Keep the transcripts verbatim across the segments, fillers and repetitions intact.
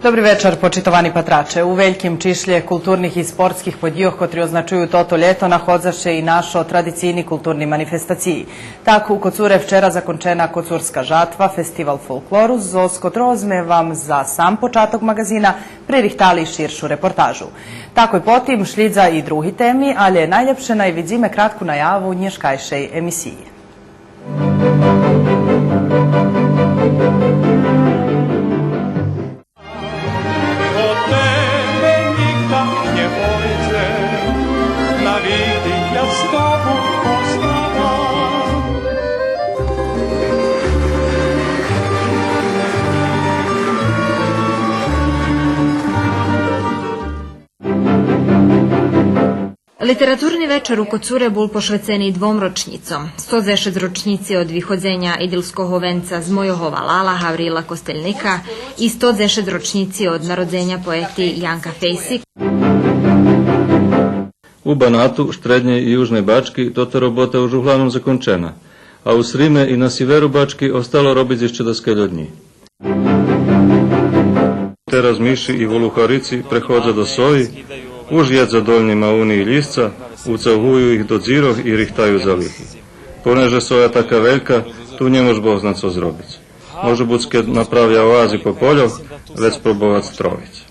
Добри вечар, почитовани патраче. У вельким чишлє културних и спортских подїйох котри означую тото лєто находза ше и нашо традицийни културни манифестациї. Так, у Коцуре вчера закончена Коцурска жатва, фестивал фолклору, зоз котрого зме вам за сам початок маґазина пририхтали ширшу репортажу. Такой потим шлїдза и други теми, алє найлєпше най видзиме кратку наяву нєшкайшей емисиї. Литературни вечар у Коцуре бул пошвецени двом рочнїцом. Сто дзешец рочнїци од виходзеня идилского венца З мойого валала Гаврила Костельника и сто дзешец рочнїци од народзеня поети Янка Фейси. У Банату, Штреднєй и Южней Бачки тота робота уж углавном закончена, а у Сриме и на сиверу Бачки остало робиц ище даскельо днї. Тераз миши и волухарици преходза до сої, уж єдза дольнї мауни и лїсца, уцагую их до дзирох и рихтаю залихи. Понеже соя така велька, ту нє мож Бог зна цо зробиц. Може буц, кед направя оази по польох, вец пробовац тровиц.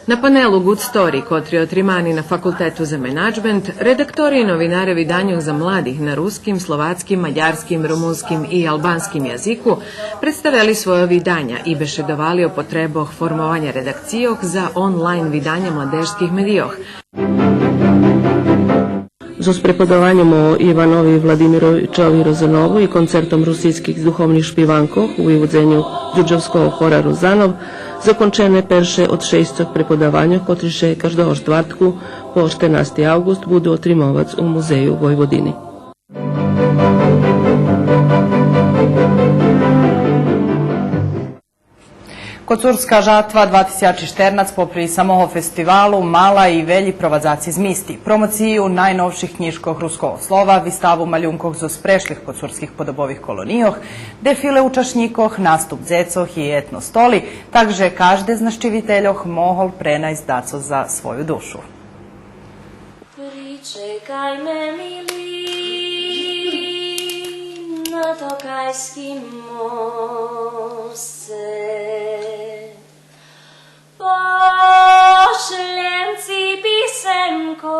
На панелу Good Story, котри отримани на Факултету за менаджмент, редактори и новинаре виданьох за младих на руским, словацким, мадярским, румунским и албанским язику представели свойо виданя и бешедовали о потребох формованя редакцийох за онлайн виданя младежских медийох. Зоз преподаваньом о Иванови Владимировичови Розанову и концертом русицких духовних шпиванкох у виводзеню Дюрдьовского хора Розанов закончене перше од шейсцох преподаваньох, котри ше каждого штвартку по штернасти авґуст буду отримовац у Музею Войводини. Коцурска жатва два тисячи штернац попри самого фестивалу мала и велї провадзаци змисти. Промоцию найновших кнїжкох Руского слова, виставу малюнкох зоз прешлих коцурских подобових колонийох, дефиле учашнїкох, наступ дзецох и етно столи, так же кажде з нащивительох могол пренайсц дацо за свою душу. Причекай ме, мили, на Токайским мосце. Пошлєм ци писемко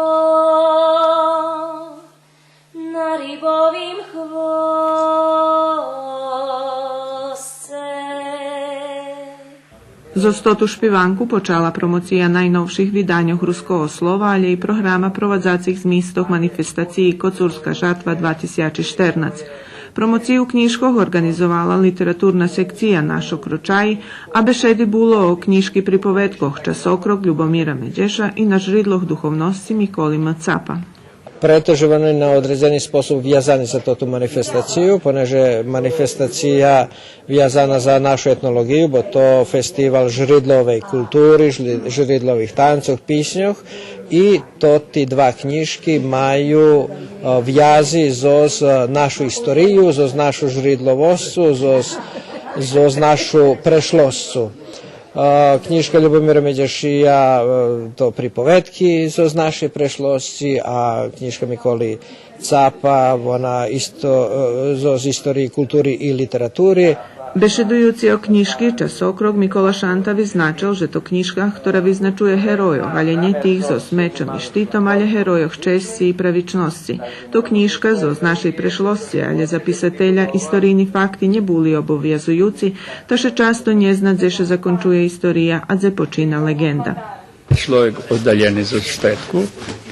на рибовим хвосце. Зоз тоту шпиванку почала промоция найновших виданьох Руского слова, алє и програма провадзацих змистох манифестациї Коцурска жатва два тисячи штернац. Промоцию кнїжкох орґанизовала литературна секция Нашо крочаї, а бешеди було о кнїжки приповедкох Часокрок Любомира Медєша и На жридлох духовносци Миколи М. Цапа. Прето же вони на одредзени способ вязани за тоту манифестацию, понеже манифестация вязана за нашу етнолоґию, бо то фестивал жридловей култури, жри-, жридлових танцох, писньох, и тоти два кнїжки маю, е, вязи зоз, е, нашу историю, зоз нашу жридловосцу, зоз, зоз нашу прешлосцу. Е, кнїжка Любомира Медєшия, е, то приповедки зоз нашей прешлосци, а кнїжка Миколи Цапа, вона исто, е, зоз историї култури и литератури. Бешедуюци о кнїжки Часокрок, Микола Шанта визначел же то кнїжка хтора визначує геройох, алє нє тих зоз мечом и штитом, алє геройох чесци и правичносци. То кнїжка зоз нашей прешлосци, алє за писателя историйни факти нє були обовязуюци, та ше часто нє зна дзе ше закончує история, а дзе почина леґенда. Чловек оддалєни зоз штредку,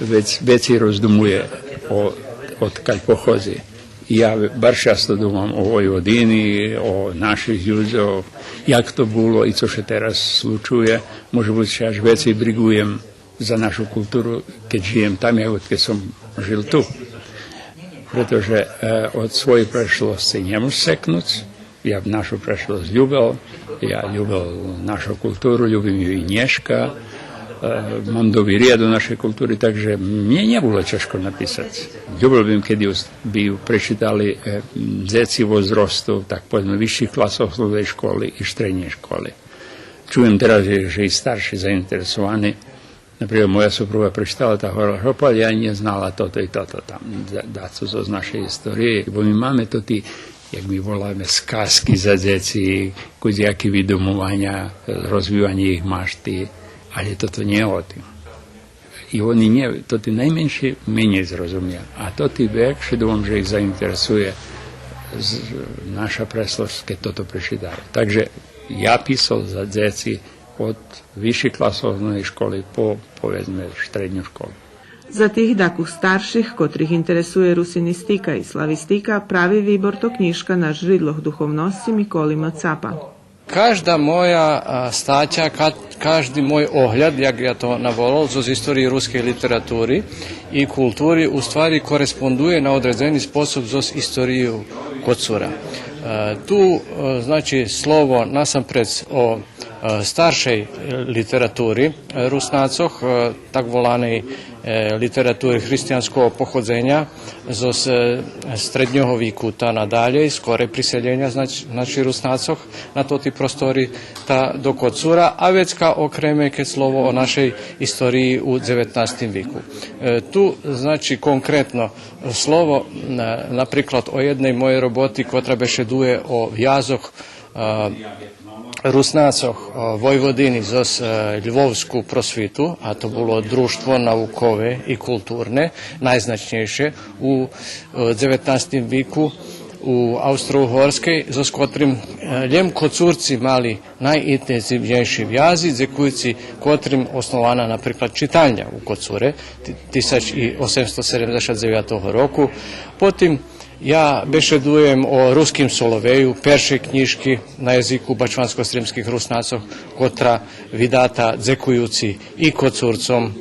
вец, вецей роздумує о, одкаль походзи. Я барз часто думам о Войводини, о наших людзох, як то було и цо ше тераз случує. Може буц ше аж вецей бриґуєм за нашу културу, кед жиєм там, як кед сом жил ту. Прето же, е, од своєй прешлосци нє мож секнуц. Я нашу прешлосц любел, я любел нашу културу, любим ю и нєшка. Е, мам довирия до нашей култури, так же мнє нє було чежко написац. Любел бим кед би ю, би ю пречитали, е, дзеци возрасту, так поведзме, висших класох основней школи и штреднєй школи. Чуєм тераз же, же и старши заинтересовани. Например, моя супруга пречитала, та говорела: „Опа, я нє знала тото и тото там, да-, дацо зоз нашей историї“, бо ми маме тоти, як ми воламе, сказки за дзеци, кудзияки видумованя, розвиванє їх машти, але тото нє о тим. И вони нє, тоти найменши менєй зрозумя, а тоти векши, думам же их заинтересує з-, наша прешлосц, кед тото пречитаю. Так же я писал за дзеци од висших класох основней школи по, поведзме, штредню школу. За тих дакус старших, котрих интересує русинистика и славистика, прави вибор то кнїжка Наш жридлох духовносци Миколи М. Цапа. Кажда моя, а, статя, ка-, кажди мой огляд, як я то наволал, зоз историї рускей литератури и култури, у ствари кореспондує на одредзени способ зоз историю Коцура. Е, ту, е, значи, слово насампредз о, е, старшей, е, литератури, е, Руснацох, е, так воланей, е, литератури християнского походзеня, зоз, е, штреднього вику та надалєй, скорей приселєня, знач-, значи, Руснацох на тоти простори та до Коцура, а вецка окреме кед слово о нашей историї у дзеветнастим вику. Е, ту, значи, конкретно слово, е, наприклад, о єдней моєй роботи, котра бешедує о вязох, е, Руснацох, е, Войводини зоз, е, Львовску просвиту, а то було дружтво наукове и културне, найзначнєйше у, е, дзеветнастим вику у Австро-Угорскей, зоз котрим, е, лєм Коцурци мали найинтензивнєйши вязи, дзекуюци котрим основана, наприклад, читальня у Коцуре ти-, тисяч осемсто седемдзешат дзевятого року. Потим я бешедуєм о Руским соловею, першей кнїжки на язику бачванско-сримских Руснацох, котра видата дзекуюци и Коцурцом.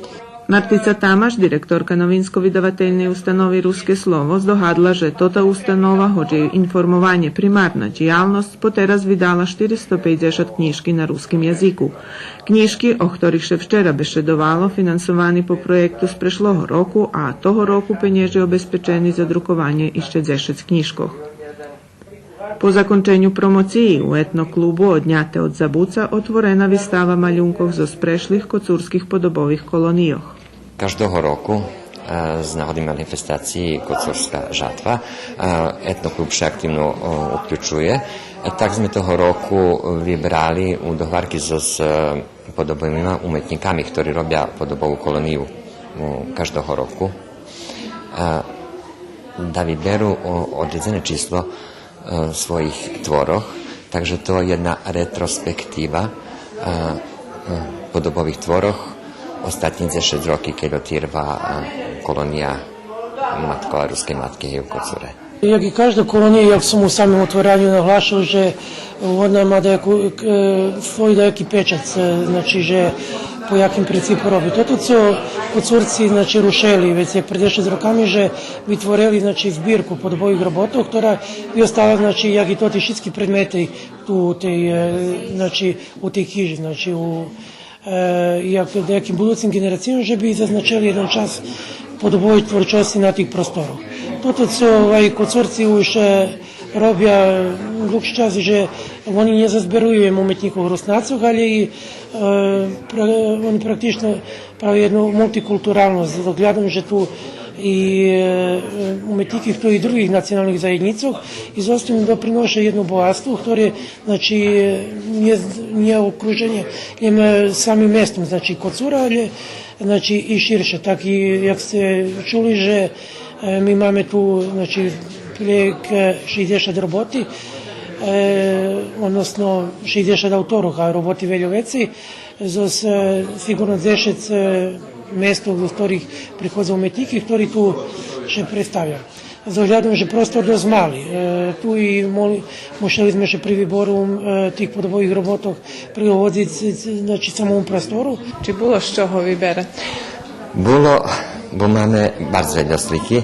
Мартица Тамаш, директорка Новинско-видавательней установи Руске слово, здогадла же тота установа, гоч єй информованє примарна дїялносц, потераз видала штиристо пейдзешат кнїжки на руским язику. Кнїжки, о хторих ше вчера бешедовало, финансовани по проєкту з прешлого року, а того року пенєжи обезпечени за друкованє ище дзешец кнїжкох. По законченю промоциї у Етно-клубу Одняте од забуца отворена вистава малюнкох зоз прешлих коцурских подобових колонийох. Каждого року, е, з нагоди манифестациї Коцурска жатва, е, Етно-клуб ше активно, о, уключує. Е, так зме того року вибрали у договарки зоз, е, подобовима уметнїками, хтори робя подобову колонию, о, каждого року, е, да виберу, о, одредзене число, е, своїх творох. Так же то єдна ретроспектива, е, е, подобових творох остатнї дзешец роки, кед отирва, е, колония Маткова рускей матки, гей, у Коцуре. Як и кажда колония, як сом у самим отвараню наглашел, же вона ма даяку, е, свой даяки печат, е, значи, же по яким принципу роби. Тото цо Коцурци, значи, рушели вецей як пред дзешец роками, же витворели, значи, збирку подобових роботох, котра би остала, значи, як и тоти шицки предмети ту у тей, е, значи, у тей хижи, значи, у, е, як даяким будуцим ґенерацийом, же би зазначели єден час подобовей творчосци на тих просторох. Тото цо, овай, Коцурци уж, е, робя длугши час, же вони нє зазберую лєм уметнїкох Руснацох, але и, е, пра-, вони практично правя єдну мултикултуралносц, з оглядом же ту и, е, уметнїки, хтори других националних заєднїцох, и зоз тим доприноша єдно богатство, хторе, значи, нє, нє окруженє, лєм, е, самим местом, значи, Коцура, але, значи, и ширше. Так и як сце чули же, е, ми маме ту, значи, прейґ, е, шейдзешат роботи, е, односно шейдзешат авторох, а роботи вельо вецей, зоз, е, сиґурно дзешец, е, местох, зоз хторих приходза уметнїки, хтори ту ше представя. З оглядом же простор досц мали, е, ту и мо-, мушели зме ше при вибору, е, тих подобових роботох прилагодзиц, значи, самому простору. Чи було з чого виберати? Було, бо маме барз вельо слики.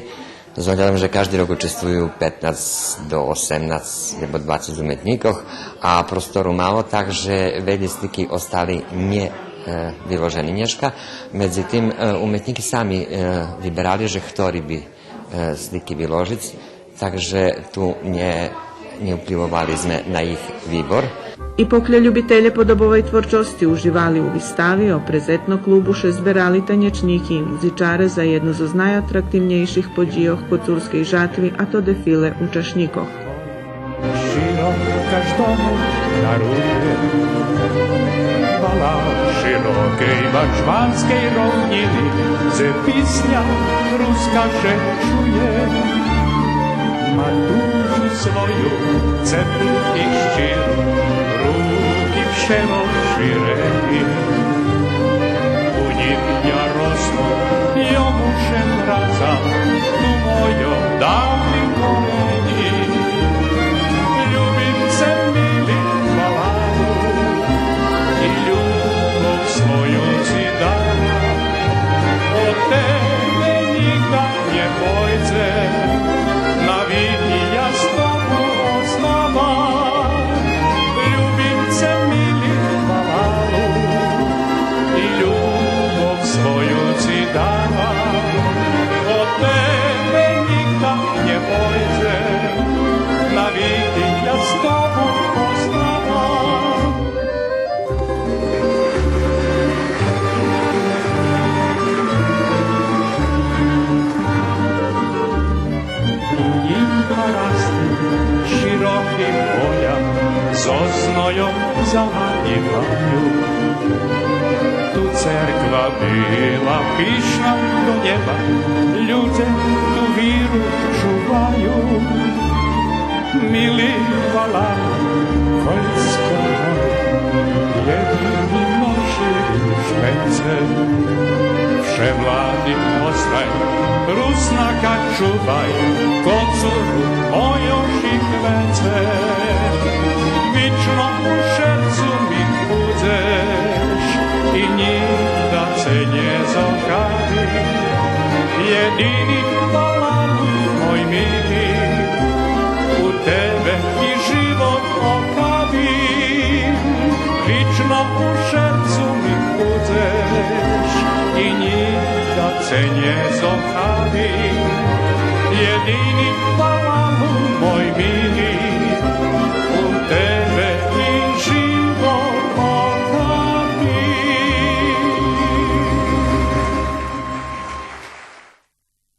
З оглядом же кажди рок учествую петнац до осемнац або двацец уметнїкох, а простору мало, так же велї слики остали нє, е, виложени нєшка. Медзитим, е, уметнїки сами, е, виберали же хтори би, е, слики виложиц, так же ту нє, нє впливовали зме на їх вибор. И покля любителє подобовей творчосци уживали у вистави, о презентно клубу ше зберали танєчнїки и музичаре за єдну зоз найатрактивнєйших подїйох коцурскей жатви, а то дефиле учашнїкох. Широк каждому дарує. Валал широкей баджманскей ровнїни, дзе писня руска ше чує. Ма дужу свою, цеплу и щиру, руки вше розширени. У нїх я росну, йому ше врацам, ту мойо давни корени. Любимце мили, валалу, и любов свою ци дам. Од тебе нїґда нє пойдзе, навики я з тобу ознавам. Любимце мили, валалу, и любов свою ци давам. Од тебе нїґда нє пойдзе, навики я з тобу ознавам. Їм парасти широки поля зо знойом загаливаю. Ту церква била пишна до нєба, людзе ту виру чуваю. Мили валалу, Кольска, єдини наши рушенце. Вше млади остай, Руснака чувай, Коцуру мойо шиквенце. Вично у шерцу ми будзеш и нїґда це нє зохабим. Єдини валалу мой мили, у тебе и живот охабим. Вично у шерцу ми будзеш и нїґда це нє зохабим. Єдини валалу мой мили, у тебе и живот охабим.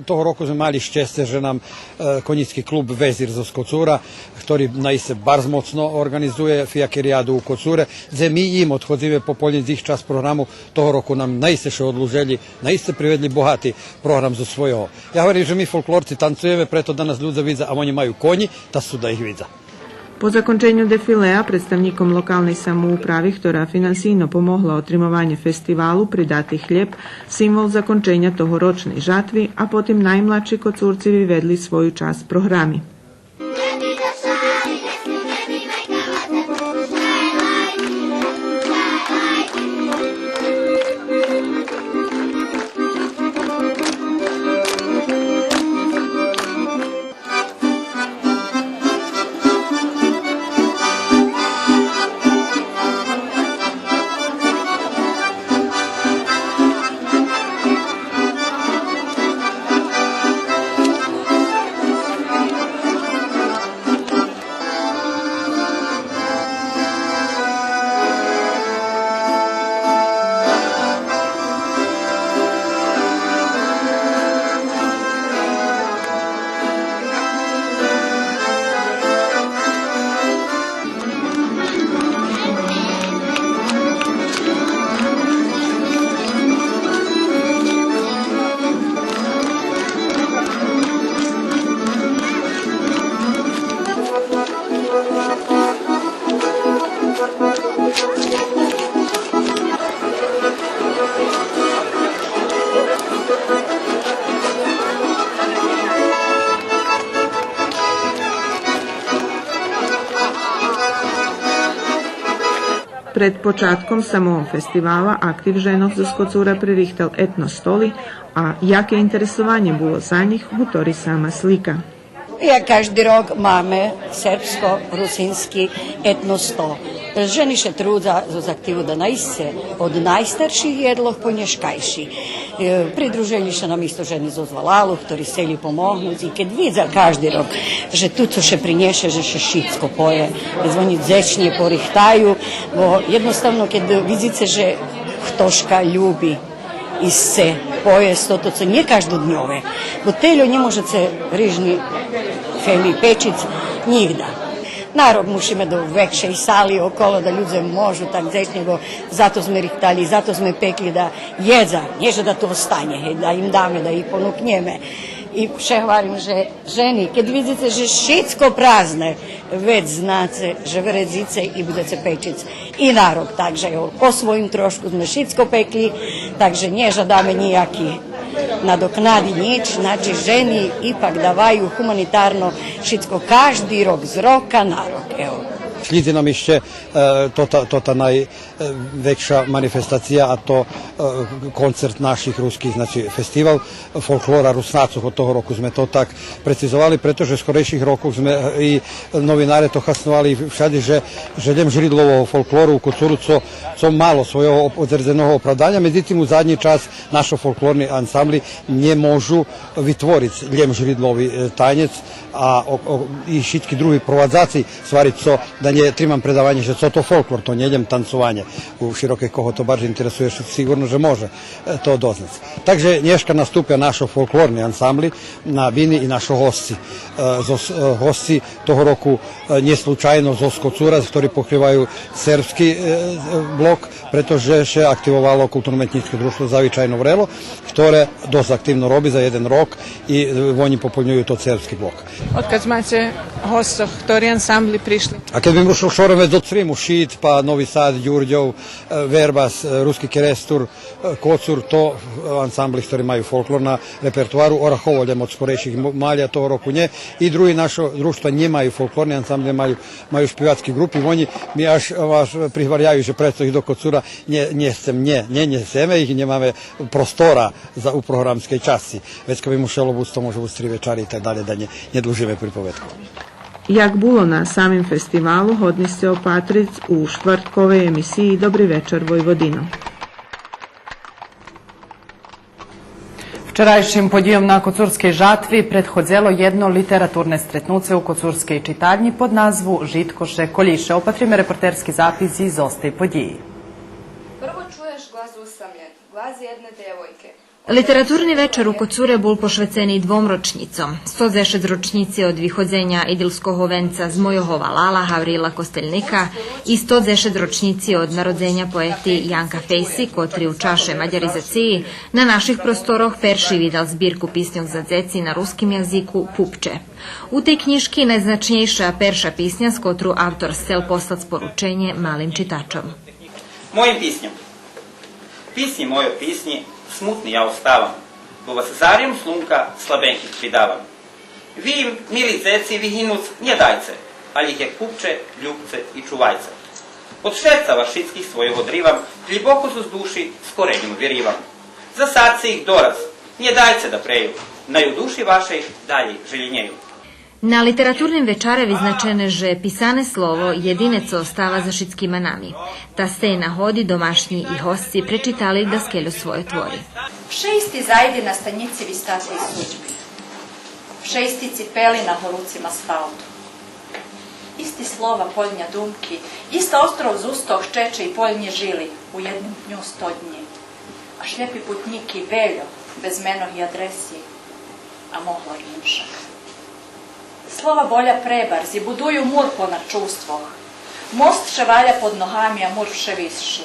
Того року зме мали щесце же нам, е, конїцки клуб Везир зоз Коцура, хтори наисце барз моцно орґанизує фиякериаду у Коцуре, дзе ми им одходзиме пополнєц їх часц програму. Того року нам наисце ше одлужели, наисце приведли богати програм зоз свойого. Я гварим же ми фолклорци танцуєме, прето да нас людзе видза, а вони маю конї, та сцу да их видза. По законченю дефилеа представнїком локалней самоуправи, хтора финансийно помогла отримованє фестивалу, придати хлєб, символ законченя тогорочней жатви, а потим наймладши Коцурци виведли свою часц програми. Пред початком самого фестивала актив женох зоз Коцура пририхтал етно столи, а яке интересованє було за нїх, гутори сама слика. Як кажди рок маме сербско-русински етно стол. Жени ше трудза зоз активу да найсце од найстарших єдлох по нєшкайши. Е, придружели ше нам исто жени зоз валалу, хтори сцели помогнуц. И кед видза кажди рок же ту цо ше принєше, же ше шицко поє, же вони дзечнє порихтаю, бо єдноставно кед видзице же хтошка люби и сце поєсц тото цо нє каждодньове, бо тельо нє можеце рижни фели печиц нїґда. На рок мушиме до векшей сали около да людзе можу так дзечнє, бо зато зме рихтали, зато зме пекли да єдза, нє же да ту останє, гей, да им даме, да их понукнєме. И вше гварим же жени, кед видзице же шицко празне, вец знаце же вредзице и будзеце печиц и на рок. Так же, ево, по своїм трошку зме шицко пекли, так же нє жадаме нїяки надокнади, нїч. Значи, жени ипак даваю гуманитарно шицко кажди рок, з рока на рок, ево. Шлїдзи нам ище, е, тота, тота най-, е, векша манифестация, а то, е, концерт наших руских, значи, фестивал фолклора Руснацох. Од того року зме то так прецизовали, прето же скорейших рокох зме, е, и новинаре то хасновали и вшадзи же, же лєм жридлового фолклору у Коцуру цо, цо мало свойого оп-, одредзеного оправданя, медзитим у заднї час нашо фолклорни ансамбли нє можу витвориц лєм жридлови, е, танєц, а о, о, и шицки други провадзаци, ствари цо, да нє тримам предаванє же цо то фолклор, то нє лєм танцованє. У широкей, кого то баржей интересує, сиґурно же може, е, то дознац. Так же нєшка наступя нашо фолклорни ансамбли на бини и нашо госци. Е, зоз, е, госци того року, е, нє случайно зоз Коцура, хтори покриваю сербски, е, е, блок, прето же ше активовало Културно-уметнїцке дружтво Завичайно врело, хторе досц активно роби за єден рок и, е, вони пополнюю тот сербски блок. Одкадз маце госцох, хтори ансамбли пришли? А кед бим рушел шором, вец зоз Сриму, Шид, па Нови Сад, Дюрдьов, е, Вербас, е, Руски Керестур, е, Коцур, то, е, ансамбли хтори маю фолклор на репертуару, Орахово лєм од скорейших м-, маля, того року нє. И други нашо дружтва нємаю фолклорни ансамбли, маю, маю шпивацки ґрупи. Вони ми аж, аж приґваряю же пресо их до Коцура нє, нє сцем, нє, нє, нє сцеме их, нємаме простора за, у програмскей часци. Вецка би мушело буц, то може буц три вечари и так далєй, да нє, нє длужиме приповедку. Як було на самим фестивалу, годни сце опатриц у штвартковей емисиї Добри вечар, Войводино. Вчерайшим подїйом на Коцурскей жатви предходзело єдно литературне стретнуце у коцурскей читальнї под назву Житко ше колїше. Опатриме репортерски запис зоз тей подїї. Прво чуєш глас усамлєн, глас єдне девойке. Литературни вечар у Коцуре бул пошвецени двом рочнїцом. Сто дзешец рочнїци од виходзеня Идилского венца з мойого валала Гавриїла Костельника и сто дзешец рочнїци од народзеня поети Янка Фейси, котри у чаше мадяризациї на наших просторох перши видал збирку писньох за дзеци на руским язику Пупче. У тей кнїжки найзначнєйша перша писня, з котру автор сцел послац порученє малим читачом. Моїм писньом. Писнї мойо, писнї, смутни я оставам, бо вас зарям слунка слабеньких придавам. Ви им, мили дзеци, вигинуц нє дайце, алє их як пупче любце и чувайце. Од шерца вас шицких свойого дривам, глїбоко зоз души з кореньом виривам. Засадце их дораз, нє дайце да прею, най у души вашей далєй желєнєю. На литературним вечаре визначене же писане слово єдине цо остава за шицкима нами. Та з тей нагоди домашнї и госци пречитали даскельо свойо твори. Вше исти зайди на станїци вистатлей судьби. Вше исти ципели на горуцим асфалту. Исти слова, полня думки, иста остров з устох чече и полнї жили у єдним дню сто днї. А шлєпи путнїки вельо, без менох и адреси, а могла и иншак. Слова боля пребарз и будую мур понад чувствох. Мост ше валя под ногами, а мур вше висши.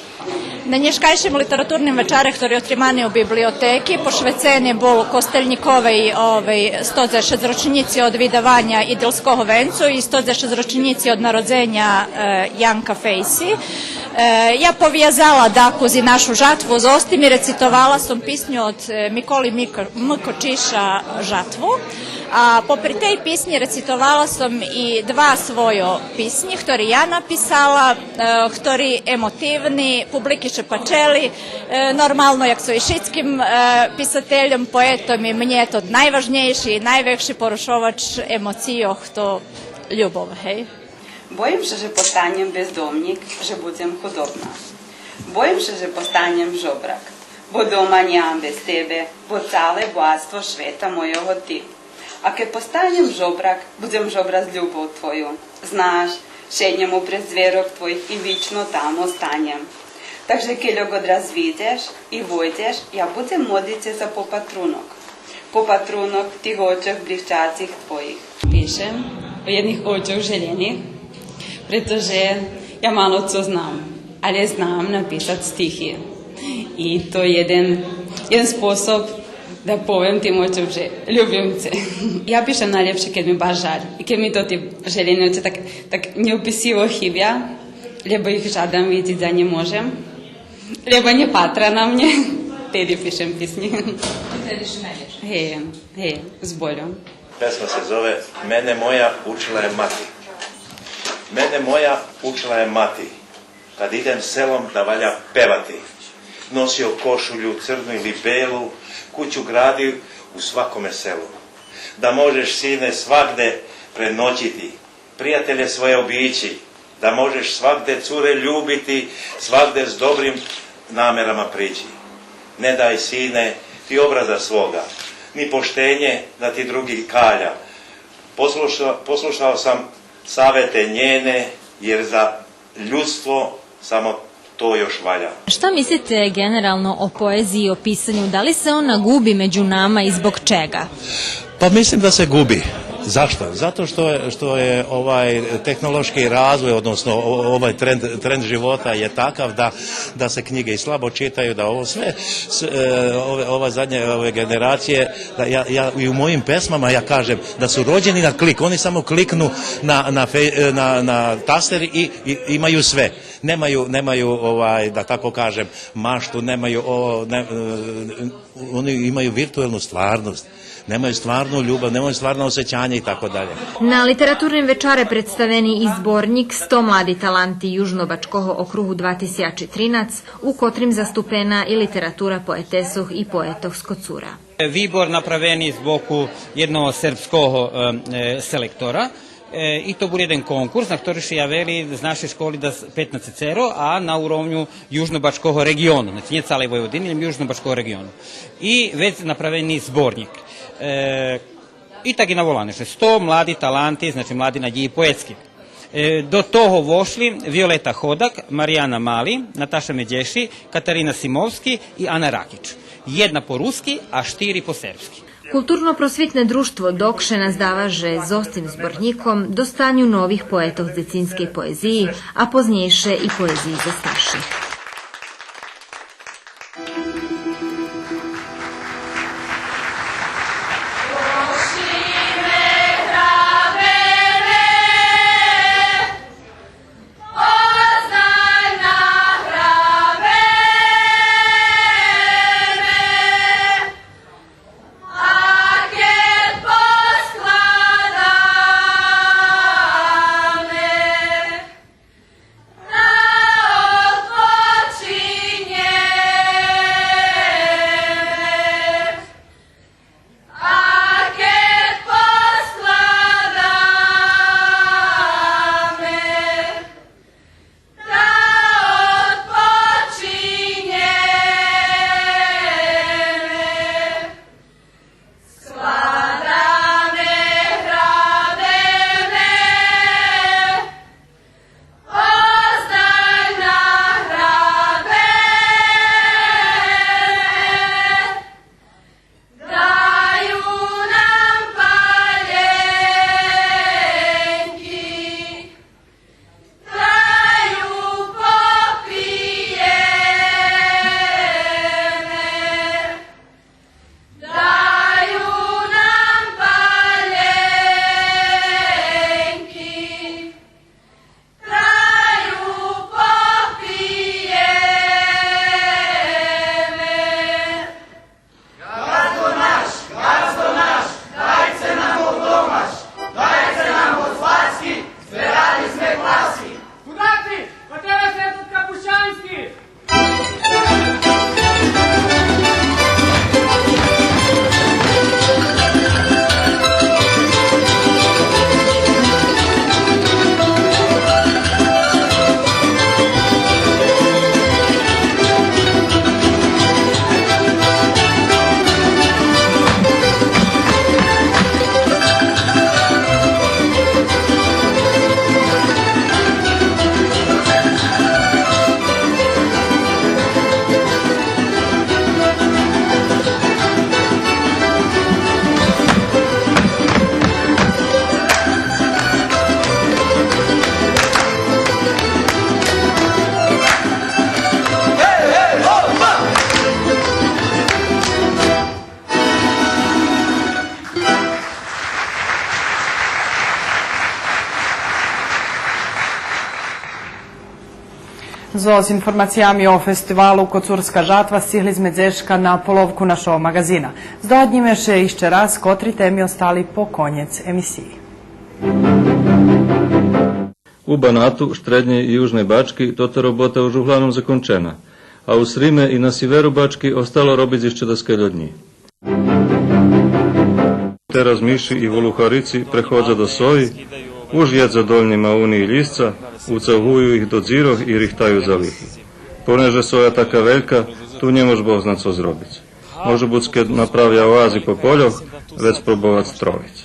На нєшкайшим литературним вечаре, хтори отримани у библиотеки, пошвецени бул Костельнїковей, овей, сто дзешец рочнїци од видаваня Идилского венцу и сто дзешец рочнїци од народзеня, е, Янка Фейси. Е, я повязала дакус и нашу жатву зоз тим и рецитовала сом писню од, е, Миколи Мико-, М. Кочиша Жатву. А попри тей писнї рецитовала сом и два свойо писнї, хтори я написала, е, хтори емотивни, публики ше пачели. Е, нормално, як цо и шицким, е, писательом, поетом, и мнє то найважнєйши и найвекши порушовач емоцийох, то любов, гей. Боїм ше же постанєм бездомнїк, же будзем худобна. Боїм ше же постанєм жобрак, бо дома нямам без тебе, бо цале богатство швета мойого ти. А кед постанєм жобрак, будзем жобрак з любов твою. Знаш, шеднєм упрез дзвєрок твоїх и вично там останєм. Так же кельо ґодраз видзеш и войдзеш, я будзем модлїц ше за попатрунок. Попатрунок тих очох блїщацих твоїх. Пишем о єдних очох желєних, прето же я мало цо знам, але знам написац стихи. И то єден, єден способ да повем тим очом же любим це. Я пишем найлєпше кед ми баш жаль. И кед ми тоти желєни очи так, так нєописиво хибя, лєбо их жадам видзиц, а нє можем. Лєбо нє патра на мнє, теди пишем писнї. Теди ше найлєпше. Гей, гей, з больом. Песма ше зове Мене моя учила є мати. Мене моя учила є мати, кад идем селом да валя певати. Носио кошулю црну или белу, кућу градив у свакоме селу. Да можеш, сине, свагде преноћити, приятелє своє обићи, да можеш свагде цуре любити, свагде з добрим намерама прићи. Не дай, сине, ти образа свога, ни поштенє да ти други каля. Послуша-, послушао сам савете нєне, јер за људство само то још ваља. Šta mislite generalno o poeziji, o pisanju? Da li se ona gubi među nama i zbog čega? Pa mislim da se gubi. Zašto? Zato što je, što je ovaj tehnološki razvoj, odnosno o-, ovaj trend, trend života je takav da, da se knjige i slabo čitaju, da ovo sve, s-, e, ove, ova zadnje, ove generacije, da ja, ja i u mojim pesmama ja kažem da su rođeni na klik, oni samo kliknu na, na fej-, na, na taster i, i imaju sve. Nemaju, nemaju, ovaj, da tako kažem, maštu, nemaju, o, ne, e, oni imaju virtuelnu stvarnost, nemaju stvarnu ljubav, nemaju stvarna osjećanja i tako dalje. На литературним вечаре представени и зборнїк Сто млади таланти Южнобачкого округу два тисячи тринац, у котрим заступена и литература поетесох и поетох з Коцура. Вибор направени з боку єдного сербского, е, е, селектора. Е, и то бул єден конкурс на хтори ше явели з нашей школи дас петнацецеро, а на уровню Южнобачкого реґиону, значи, нє цалей Войводини, лєм Южнобачкого реґиону. И вец направени зборнїк. Е, и так и наволане ше Сто млади таланти, значи, млади надїї поетски. Е, до того вошли Виолета Ходак, Марияна Мали, Наташа Медєши, Катарина Симовски и Ана Ракич. Єдна по руски, а штири по сербски. Културно-просвитне дружтво ДОК ше наздава же зоз тим зборнїком достаню нових поетох дзецинскей поезиї, а познєйше и поезиї за старших. Зоз информациями о фестивалу Коцурска жатва сцигли зме дзешка на половку нашого маґазина. Здогаднїме ше ище раз котри теми остали по конєц емисиї. У Банату, Штреднєй и Южней Бачки тота робота уж углавном закончена, а у Сриме и на сиверу Бачки остало робиц ище даскельо днї. Тераз миши и волухарици преходза до сої, уж єдза дольнї мауни и лїсца, уцагую их до дзирох и рихтаю залихи. Понеже соя така велька, ту нє мож Бог зна цо зробиц. Може буц, кед направя оази по польох, вец пробовац тровиц.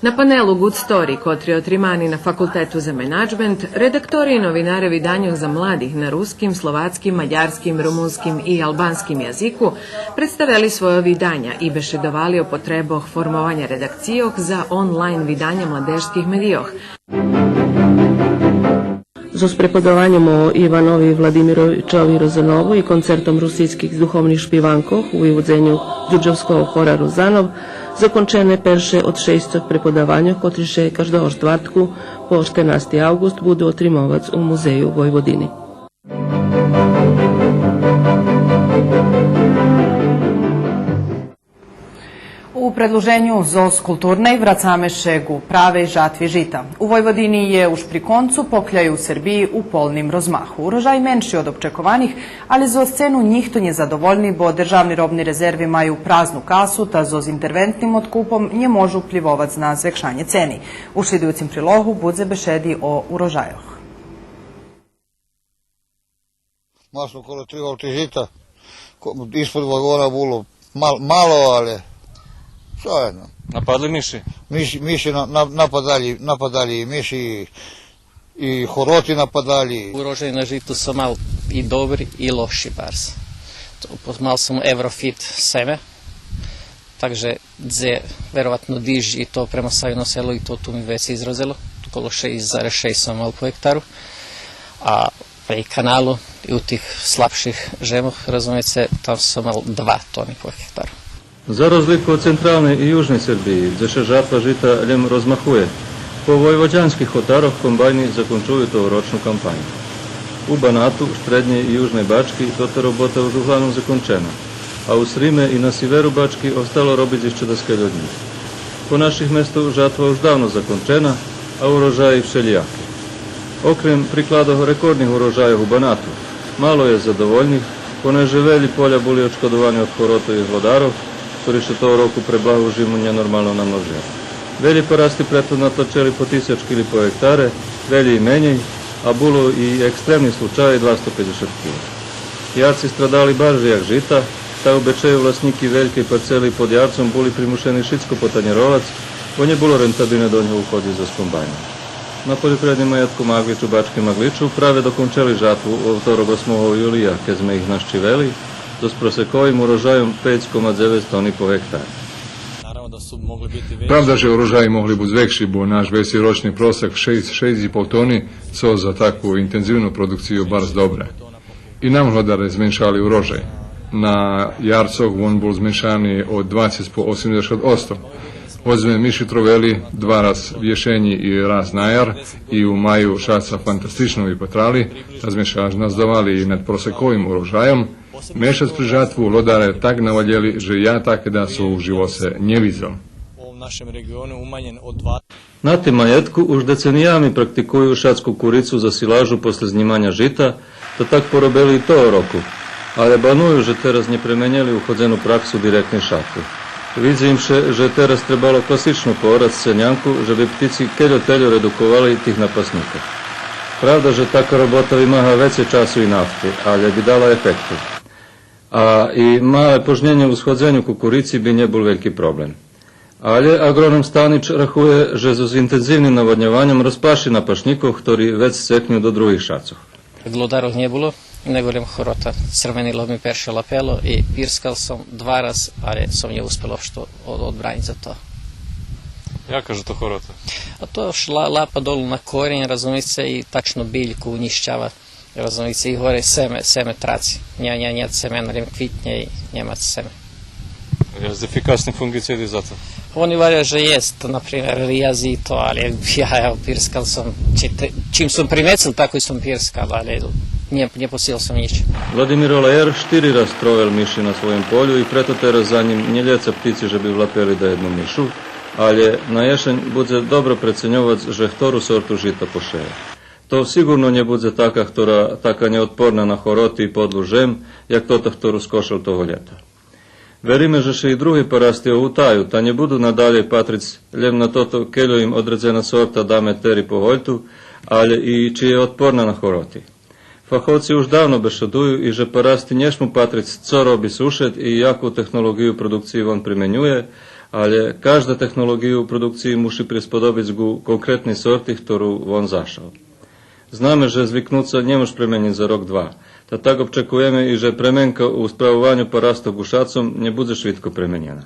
На панелу Good Story, котри отримани на Факултету за менаджмент, редактори и новинаре виданьох за младих на руским, словацким, мадярским, румунским и албанским язику представели свойо виданя и бешедовали о потребох формованя редакцийох за онлайн виданя младежских медийох. Зоз преподаваньом о Иванови Владимировичови Розанову и концертом русийских духовних шпиванкох у войводзеню Дюрдьовского хора Розанов закончене перше од шейсцох преподаваньох, котри ше каждого штвартку по штернасти авґуст буду отримовац у Музею Войводини. У предлуженю зоз културней врацаме ше ґу правей жатви жита. У Войводини є уж при концу, покля ю у Сербиї у полним розмаху. Урожай менши од обчекованих, алє зоз цену нїхто нє задовольни, бо державни робни резерви маю празну касу, та зоз интервентним одкупом нє можу впливовац на звекшанє цени. У шлїдуюцим прилогу будзе бешеди о урожайох. Масло коло три валти жита, ко-, испод вагона було мал-, мало, але всеєдно. Нападли миши? Миши, миши на-, на-, нападали, нападали и миши, и, и хороти нападали. Урожай на житу сом мал и добри и лоши барз. То, мал сом Еврофит семе. Так же дзе вероватно диж и то према Савино Село и то ту ми вецей изродзело, коло шейсц зарез шейсц сом мал по гектару, а при каналу и у тих слабших жемох, розумице, там сом мал два тони по гектару. За розлику од централней и южней Сербиї, дзе ше жатва жита лєм розмахує, по войводянских хотарох комбайни закончую тогорочну кампаню. У Банату, Штреднєй и Южней Бачки тота робота уж углавном закончена, а у Сриме и на сиверу Бачки остало робиц ище даскельо днї. По наших местох жатва уж давно закончена, а урожаї вшелїяки. Окрем прикладох рекордних урожайох у Банату, мало є задовольних, понеже велї поля були одшкодовани од хоротох и глодарох, хтори ше того року пре благу жиму нєнормално намножели. Велї порасти прето натлачели по тисяч кили по гектаре, велї и менєй, а було и екстремни случаї двасто пейдзешат кили. Ярци страдали барже як жита, та у Бечею власнїки велькей парцели под ярцом були примушени шицко потанєровац, бо нє було рентабилне до нього уходзиц зоз комбайном. На польопривредним маєтку Маґлич у Бачким Маґличу праве докончели жатву у вовторок, осмого юлия, кед зме их нащивели, зоз просековим урожайом пейц кома дзевец тони по гектаре. Правда же урожаї могли буц векши, бо наш вецирочни просек шейсц, шейсц и пол тони, цо за таку интензивну продукцию барз добре. И нам глодаре зменшали урожай. На ярцох вон бул зменшани од двацец по осемдзешат одсто. Гоч зме миши тровели два раз в єшенї и раз на яр, и у маю шаца фантастично випатрали, та зме ше аж наздавали и над просековим урожайом, мешац пред жатву глодаре так навалєли же я таке дацо у живоце нє видзел. На тим маєтку уж децениями практикую шац кукурицу за силажу после знїманя жита, та так поробели и того року, але баную же тераз нє пременєли уходзену праксу директней шатви. Видзи им ше же тераз требало класичну поорац ценянку, же би птици кельо-тельо редуковали тих напаснїкох. Правда же така робота вимага вецей часу и нафти, але би дала ефекту. А и мале пожнєнє у сходзеню кукурици би нє бул вельки проблем. Але аґроном Станич рахує же зоз интензивним наводньованьом розплаши напашнїкох хтори вец цекню до других шацох. Глодарох нє було, и нєголєм хорота. Црвенило ми перше лапело и пирскал сом два раз, але сом нє успел општо од-, одбраниц за то. Яка же то хорота? А то ш-, ла-, лапа долу на корень, розумице, и тачно бильку унїщава. Розумице, и горе семе, семе траци. Нє, нє, нє семена, лєм квитнє и нєма семе. Єст ефикасни фунґициди за то? Вони варя же єст, например, риязи и то, але я, я пирскал сом чи три, Чим сом примецел, тако и сом пирскал, але нє, нє посіял сом нїч. Владимир Олеяр штири раз тровел миши на своїм полю и прето тераз за нїм нє лєца птици же би влапели даєдну мишу, але на єшень будзе добре преценьовац же хтору сорту жита пошеє. То сиґурно нє будзе така, хтора така нєотпорна на хороти и подлу жем, як тота хтору скошел того лєта. Вериме же ше и други парасти огутаю, та нє буду надалєй патриц лєм на тото кельо им одредзена сорта да метери по гольту, але и чи є отпорна на хороти. Фаховци уж давно бешедую и же парасти нє шму патриц цо роби сушед и яку технолоґию продукциї вон применює, але кажда технолоґию продукциї муши присподобиц ґу конкретней сорти хтору вон зашал. Знаме же звикнуца нє мож пременїц за рок-два, та так обчекуєме и же пременка у справованю парастох ґу шацом нє будзе швидко пременєна.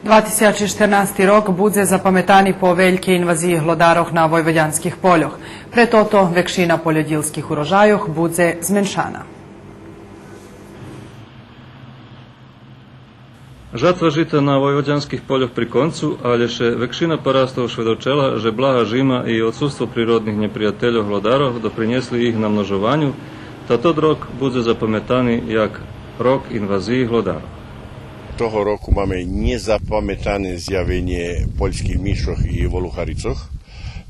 Два тисячи штернасти рок будзе запаметани по велькей инвазиї глодарох на войводянских польох. Пре тото векшина польодїлских урожайох будзе зменшана. Жатва жита на войводянских польох при концу, але ше векшина парастох шведочела же блага жима и одсуство природних нєприятельох глодарох допринєсли їх намножованю, та тот рок будзе запаметани як рок инвазиї глодарох. Того року маме нєзапаметане зявенє польских мишох и волухарицох.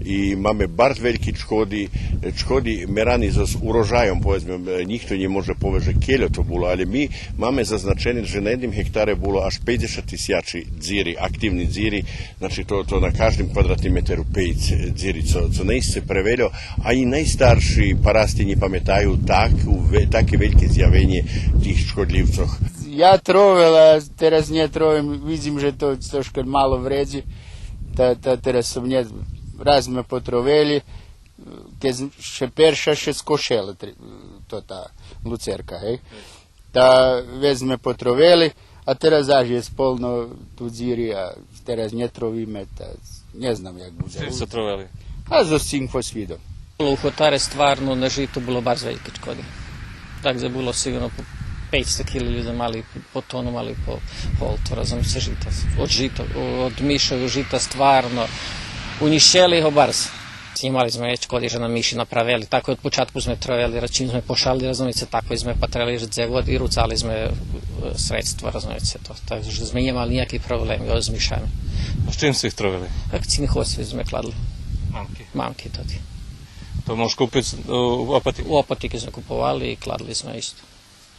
И маме барз вельки чкоди, чкоди мерани зоз урожайом, поведзме, нїхто нє може повесц же кельо то було, але ми маме зазначене же на єдним гектаре було аж пейдзешат тисячи дзири, активни дзири, значи то, то на каждим квадратним метеру пейц дзири, цо, цо наисце превельо, анї найстарши парасти нє паметаю так, у ве-, таке вельке зявенє тих чкодлївцох. Я тровел, а тераз нє тровим, видзим же то трошка мало вредзи, та, та тераз сом нє, раз зме потровели, кед ше перша ше скошела, тр-, то та луцерка, гей. Та вец зме потровели, а тераз заш єст полно ту дзири, а тераз нє тровиме, та нє знам як будзе. З чим сце тровели? А зоз цинкфосфидом. У хотаре стварно на житу було барз вельки чкоди. Так же було сиґурно по пейцсто кили людзе мали по тону, мали по гольту, розумице, жита. Од жита, од мишох жита стварно унїщели го барз. Знїмали зме чкоди же нам миши направели, тако од початку зме тровели, чим зме пошали, розумице, тако зме патрели же дзе год и руцали зме, е, средства, розумице, то. Так же зме нємали нїяки проблеми з мишами. А з чим сце их тровели? Так, цинкфосфид зме кладли. Мамки? Мамки тоти. То мож купиц, е, у апатику? У апатику зме куповали и кладли зме исто.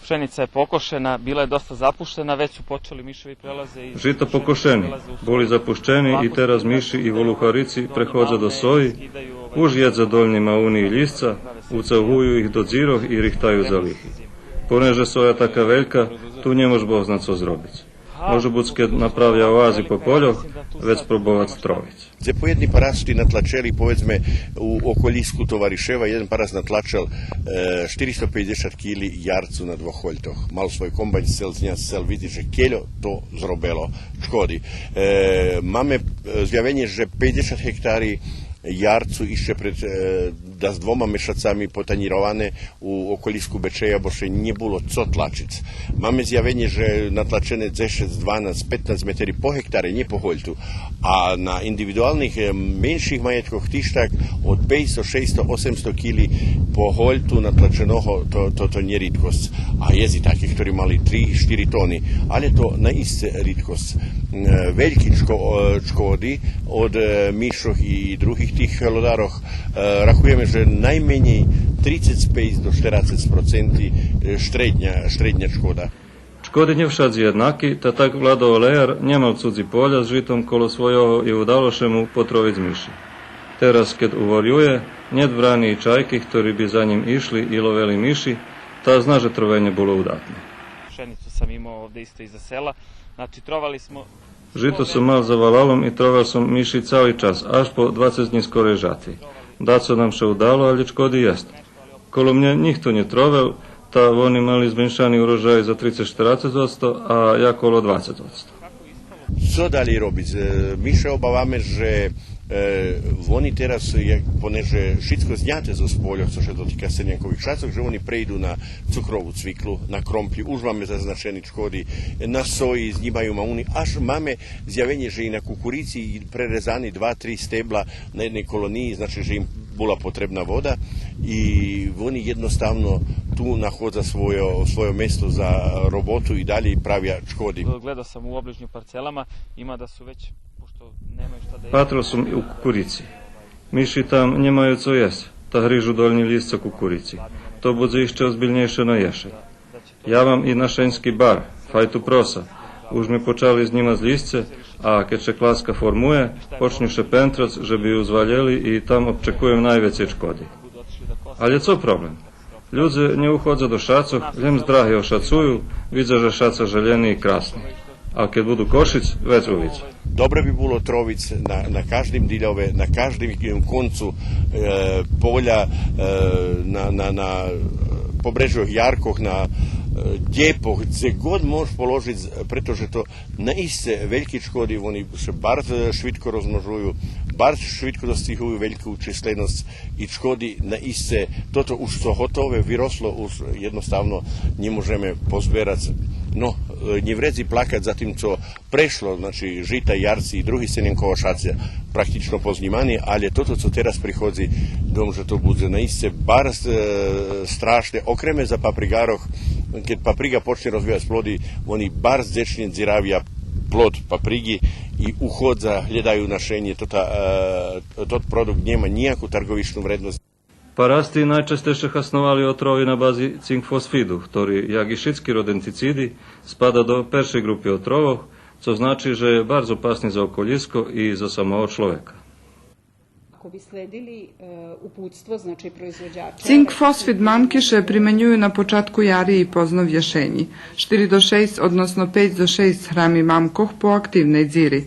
Пшеница је покошена, била је доста запуштена, већ су почели мишеви прелазе и... Жита покошени, були запущени и тераз миши и волухарици преходза до сої, уж єдза дольнї мауни и лїсца, уцагую их до дзирох и рихтаю залихи. Понеже соя така велька, ту нє мож Бог зна цо зробиц. Може буц, кед направя оази по польох, вец пробовац тровиц. Дзе поєдни парасти натлачели, поведзме, у околїску Товаришева, єден парас натлачел, е, штиристо пейдзешат кили ярцу на двох гольтох. Мал свой комбайн, сцел зняц, сцел видзиц же кельо то зробело чкоди. Е, маме, е, зявенє же пейдзешат гектари ярцу ище пред, е, дац двома мешацами потанїроване у околїску Бечея, бо ше нє було цо тлачиц. Маме зявенє же натлачене дзешец, дванац, петнац метери по гектаре, нє по гольту. А на индивидуалних, е, менших маєткох тиж так од пейцсто, шейсто, осемсто кили по гольту натлаченого, то, то, то нє ридкосц. А єст и таки, хтори мали три, штири тони. Але то наисце ридкосц. Е, вельки чко-, е, чкоди од, е, мишох и других тих глодарох Е, рахуєме же найменєй трицец пейц до штерацец проценти, е, штредня, штредня чкода. Чкоди нє вшадзи єднаки, та так Владо Олеяр нє мал цудзи поля з житом коло свойого и удало ше му потровиц миши. Тераз, кед уворює, нєт врани и чайки, хтори би за нїм ишли и ловели миши, та зна же тровенє було удатне. Пшеницу сам имао овде исто иза села. Значи, тровали смо Жито сом мал за валалом и тровел сом миши цали час, аж по двацец днї скорей жатви. Дацо нам ше удало, але чкоди єст. Коло мнє нїхто нє тровел, та вони мали зменшани урожай за трицец-штерацец одсто, а я коло двацец одсто. Цо далєй робиц? Е, ми ше обаваме же, Е, вони тераз, як, понеже шицко зняте зоз польох, цо ше дотика сернянкових шацох, же вони прейду на цукрову цвиклу, на кромплї, уж маме зазначени чкоди, на сої, знїмаю мауни, аж маме зявенє же и на кукурици и пререзани два-три стебла на єдней колониї, значи же им була потребна вода и вони єдноставно ту находза свойо, свойо место за роботу и далєй правя чкоди. Гледал сам у оближнїм парцелама, има да су већ, пошто немају шта да једу. Патрол сом и у кукурици. Миши там нємаю цо єсц, та грижу долнї лїсцо кукурици. То будзе ище озбильнєйше на єшень. Я мам и нашеньски бар, файту проса. Уж ми почали знїмац лїсце, а кед ше класка формує, почню ше пентрац же би ю звалєли и там обчекуєм найвецей чкоди. Алє цо проблем? Людзе нє уходза до шацох, лєм здраги ошацую, видза же шаца желєни и красни. А кед буду кошиц, вец увидза. Добре би було тровиц на, на каждим дильове, на каждим концу, е, поля, е, на, на, на побрежох яркох, на, е, дєпох, дзе год мож положиц, прето же то наисце вельки чкоди, вони ше барз, е, швидко розмножую, барз швидко достигую вельку численосц и чкоди наисце, тото уж цо готове виросло, уж єдноставно нє можеме позберац. Но, е, нє вредзи плакац за тим цо прешло, значи, жита, ярци и други сернянкова шаци практично познїмани, алє тото цо тераз приходзи, думам же то будзе наисце барз, е, страшне, окреме за папригарох, кед паприга почне розвивац плоди, вони барз дзечнє дзиравя плод паприги и уходза, глєдаю нашенє, тота, е, тот продукт нєма нїяку тарґовичну вредносц. Парасти найчастейше хасновали отрови на бази цинкфосфиду, хтори, як и шицки родентициди, спада до першей ґрупи отровох, цо значи же є барз опасни за околїско и за самого чловека. Ako bi sledili, e, uputstvo, znači, proizvođača, Цинк фосфид мамки ше применюю на початку яри и позно в єшенї. Штири до шейсц, односно пейц до шейсц грами мамкох по активней дзири.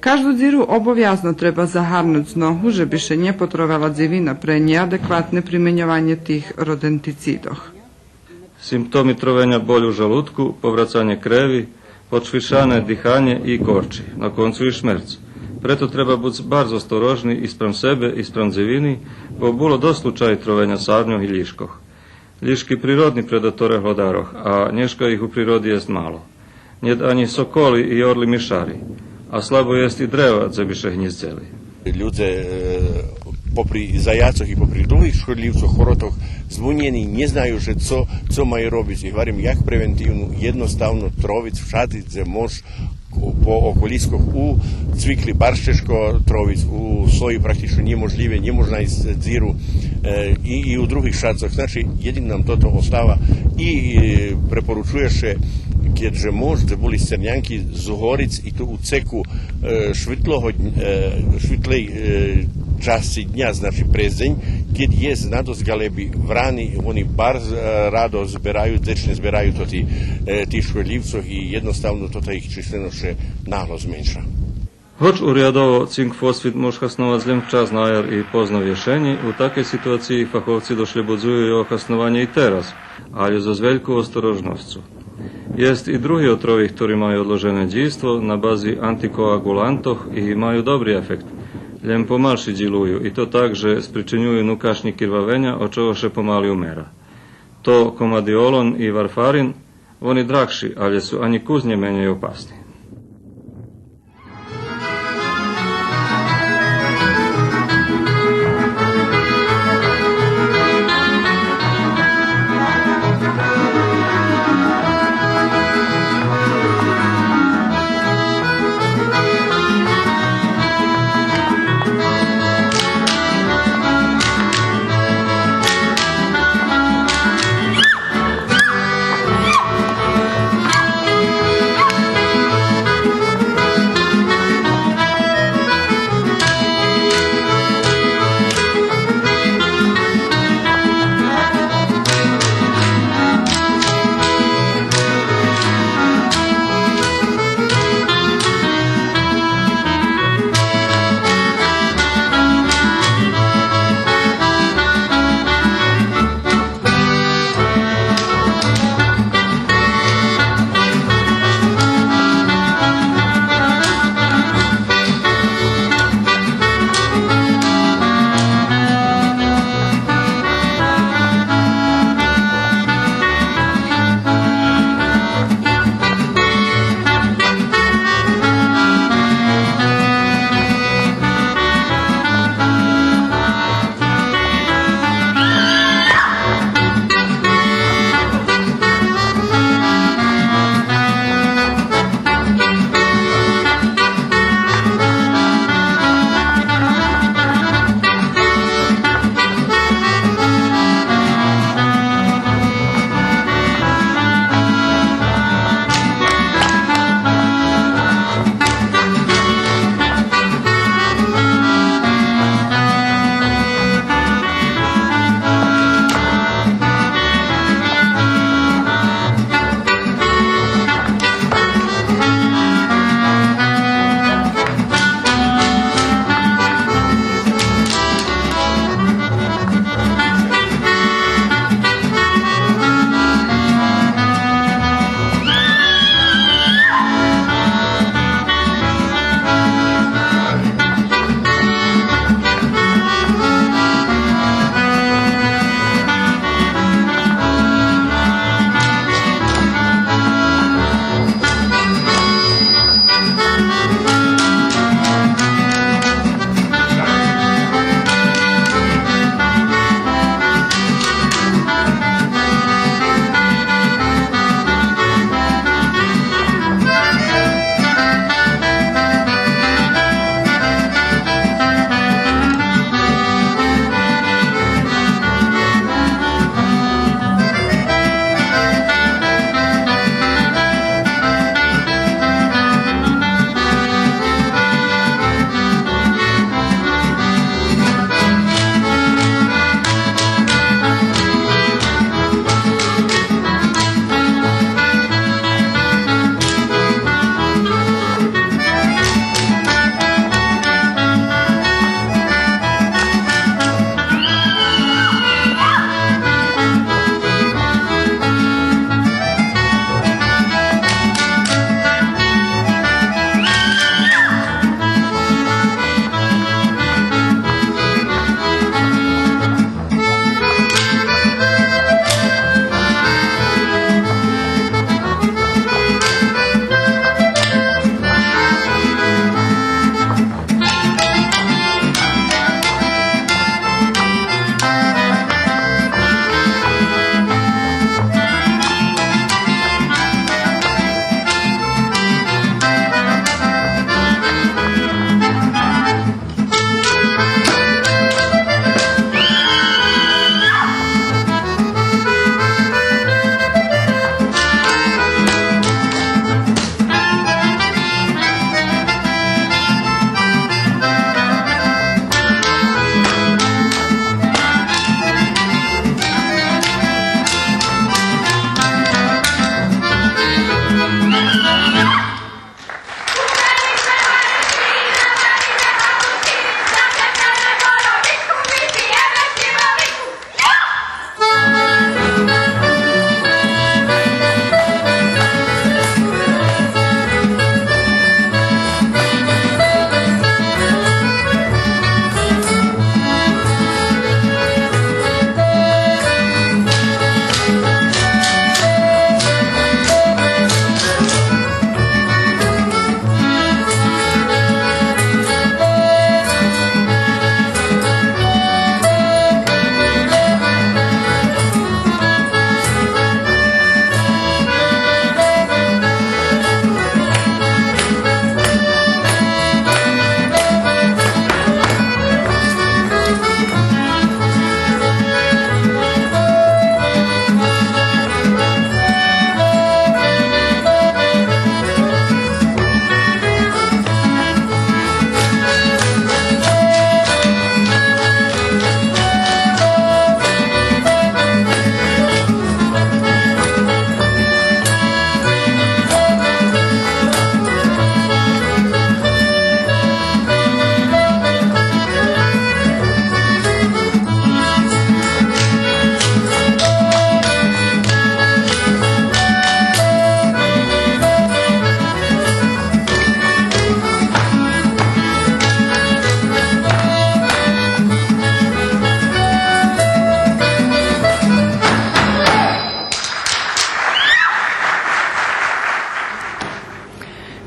Кажду дзиру обовязно треба загарнуц з ногу, же би ше нє потровела дзивина пре нєадекватне применьованє тих родентицидох. Симптоми тровеня боль у жалудку, поврацанє креви, почвиршане диханє и корчи, на концу и шмерц. Прето треба буц барз осторожни и спрам себе, и спрам дзивини, бо було досц случаї тровеня сарньох и лїшкох. Лїшки природни предаторе глодарох, а нєшка их у природи єст мало. Нєт анї соколи и орли мишари, а слабо єст и древа дзе би ше гнїздзели. Людзе, е, попри заяцох и попри других шкодлївцох, хоротох, збунєни, нє знаю же цо, цо маю робиц. И гварим, як превентивну, єдноставно тровиц вшадзи дзе мож по околїскох. У цвикли барз чежко тровиц, у сої практично нєможлїве, нє мож найсц дзиру, е, и, и у других шацох. Значи, єдино нам тото остава и, е, препоручує ше, кед же мож, дзе були сцернянки, згориц и то у цеку, е, швитлого дн-, е, швитлей, е, часци дня, значи през дзень, кед єст надосц ґалеби, врани, вони барз, е, радо збераю, дзечнє збераю тоти, е, тих шкодлївцох и єдноставно тота их численосц ше нагло зменша. Гоч урядово цинк фосфид мож хасновац лєм вчас на яр и позно в єшенї, у такей ситуациї фаховци дошлєбодзую його хаснованє и тераз, алє зоз вельку осторожносцу. Єст и други отрови хтори маю одложене дїйство на бази антикоаґулантох и маю добри ефект, лєм помалши дїлую, и то так же спричинюю нукашнї кирвавеня, од чого ше помали умера. То комадиолон и варфарин, вони драгши, алє су анї кус нє менєй опасни.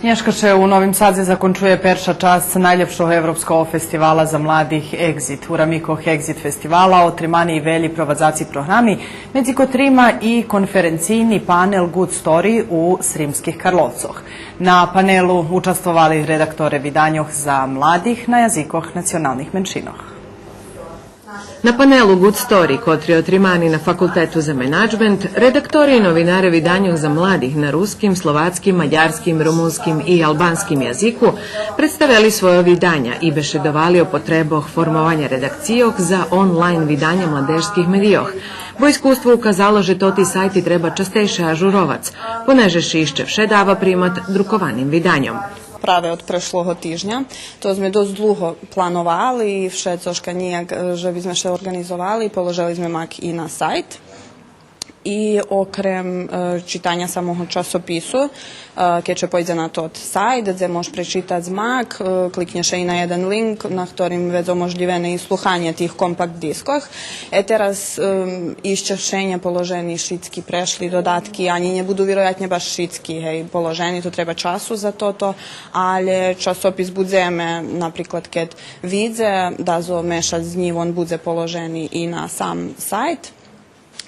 Нєшка ше у Новим Садзе закончує перша часц найлєпшого европского фестивала за младих Екзит. У рамикох Екзит фестивала отримани и велї провадзаци програми, медзи котрима и конференцийни панел Good Story у Сримских Карловцох. На панелу участвовали редакторе виданьох за младих на язикох националних меншинох. На панелу Good Story, котри отримани на Факултету за менаджмент, редактори и новинаре виданьох за младих на руским, словацким, мадярским, румунским и албанским язику представели свойо виданя и бешедовали о потребох формованя редакцийох за онлайн виданя младежских медийох, бо искуство указало же тоти сайти треба частейше ажуровац, понеже ше ище вше дава примат друкованим виданьом. Праве од прешлого тижня, то зме досц длуго плановали и вше цошка нїяк, е, же би зме ше орґанизовали, положели зме мак и на сайт. И окрем, е, читаня самого часопису, е, кед ше пойдзе на тот сайт, дзе мож пречитац мак, е, кликнє ше и на єден линк, на хторим вец оможлївене и слуханє тих компакт дискох. Е, тераз, ем, ище вше нє положени шицки прешли додатки, анї нє буду вироятнє баш шицки, гей, положени, то треба часу за тото, алє часопис будземе, наприклад, кед видзе, да зо мешац днї вон будзе положени и на сам сайт.